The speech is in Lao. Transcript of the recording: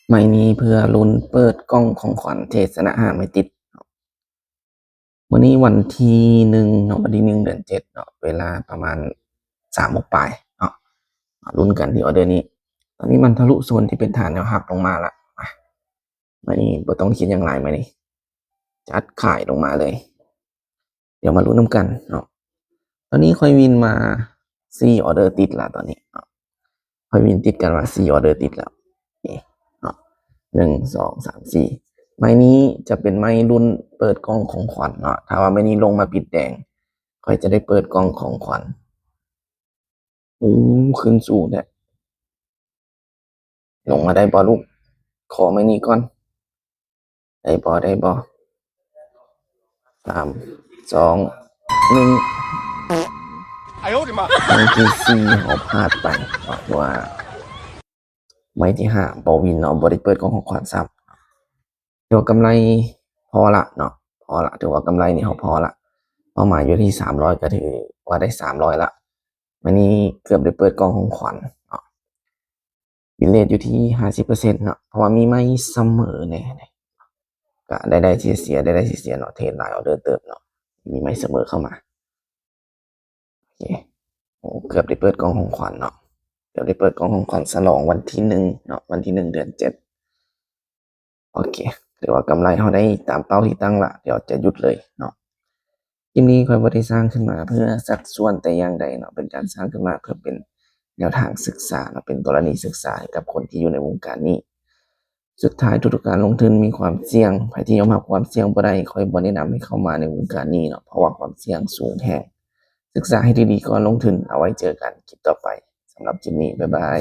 ໄມ້ນີ້ເພື່ອລຸ້ນເປີດກ່ອງຂອງຂວັນເທສະນະຫ້າໄມ້ຕິດ. ມື້ນີ້ວັນທີໜຶ່ງເນາະ ວັນທີໜຶ່ງເດືອນເຈັດເນາະ ເວລາປະມານສາມໂມງປາຍເນາະ ມາລຸ້ນກັນທີ່ອອເດີນີ້. ຕອນນີ້ມັນທະລຸໂຊນທີ່ເປັນຖານແນວຮັບລົງມາລະ ມາ ໄມ້ນີ້ບໍ່ຕ້ອງຄິດຫຍັງຫຼາຍ ໄມ້ນີ້ຈັດຂາຍລົງມາເລີຍ. ດຽວມາລຸ້ນນຳກັນເນາະ. ຕອນນີ້ຂ້ອຍວິນມາສີ່ອອເດີຕິດລະ ຕອນນີ້ເນາະ ຂ້ອຍວິນຕິດກັນມາສີ່ອອເດີຕິດແລ້ວ ນີ້ເນາະ ໜຶ່ງ ສອງ ສາມ ສີ່. ໄມ້ນີ້ຈະເປັນໄມ້ລຸ້ນເປີດກ່ອງຂອງຂວັນເນາະ. ຖ້າວ່າໄມ້ນີ້ລົງມາປິດແດງ ຂ້ອຍຈະໄດ້ເປີດກ່ອງຂອງຂວັນ. ໂອ້ ຂຶ້ນສູງແທ້. ລົງມາໄດ້ບໍ່ລູກ? ຂໍໄມ້ນີ້ກ່ອນ. ໄດ້ບໍ່? ໄດ້ບໍ່? ສາມ ສອງ ໜຶ່ງ. ໄມ້ທີສີ່ເຮົາພາດໄປເນາະ ເພາະວ່າໄມ້ທີຫ້າບໍ່ວິນເນາະ ບໍ່ໄດ້ເປີດກ່ອງຂອງຂວັນຊ້ຳ. ຖືວ່າກຳໄລພໍລະເນາະ ພໍລະ ຖືວ່າກຳໄລນີ້ເຮົາພໍລະ. ເປົ້າໝາຍຢູ່ທີ່ສາມຮ້ອຍ ກໍຖືວ່າໄດ້ສາມຮ້ອຍລະ. ໄມ້ນີ້ເກືອບໄດ້ເປີດກ່ອງຂອງຂວັນເນາະ. ວິນເຣດຢູ່ທີ່ຫ້າສິບເປີເຊັນເນາະ ເພາະວ່າມີໄມ້ສະເໝີແດ່ ກະໄດ້ໄດ້ເສຍ ໄດ້ໄດ້ເສຍເນາະ. ເທຣດຫຼາຍອອເດີເຕີບເນາະ ມີໄມ້ສະເໝີເຂົ້າມາ. ໂອເຄ ໂອ້ ເກືອບໄດ້ເປີດກ່ອງຂອງຂວັນເນາະ ເກືອບໄດ້ເປີດກ່ອງຂອງຂວັນສະຫຼອງວັນທີໜຶ່ງເນາະ ວັນທີໜຶ່ງເດືອນເຈັດ. ໂອເຄ ຖືວ່າກຳໄລເຮົາໄດ້ຕາມເປົ້າທີ່ຕັ້ງລະ ດຽວຈະຢຸດເລີຍເນາະ. ຄລິບນີ້ຂ້ອຍບໍ່ໄດ້ສ້າງຂຶ້ນມາເພື່ອຊັກຊວນແຕ່ຢ່າງໃດເນາະ ເປັນການສ້າງຂຶ້ນມາເພື່ອເປັນແນວທາງສຶກສາເນາະ ເປັນກໍລະນີສຶກສາໃຫ້ກັບຄົນທີ່ຢູ່ໃນວົງການນີ້. ສຸດທ້າຍທຸກໆການລົງທຶນມີຄວາມສ່ຽງ ໃຜທີ່ຍອມຮັບຄວາມສ່ຽງບໍ່ໄດ້ ຂ້ອຍບໍ່ແນະນຳໃຫ້ເຂົ້າມາໃນວົງການນີ້ເນາະ ເພາະວ່າຄວາມສ່ຽງສູງແຮງ. ສຶກສາໃຫ້ດີໆກ່ອນລົງທຶນ. ເອົາໄວ້ເຈີກັນຄລິບຕໍ່ໄປ. ສຳລັບຄລິບນີ້ ບາຍບາຍ.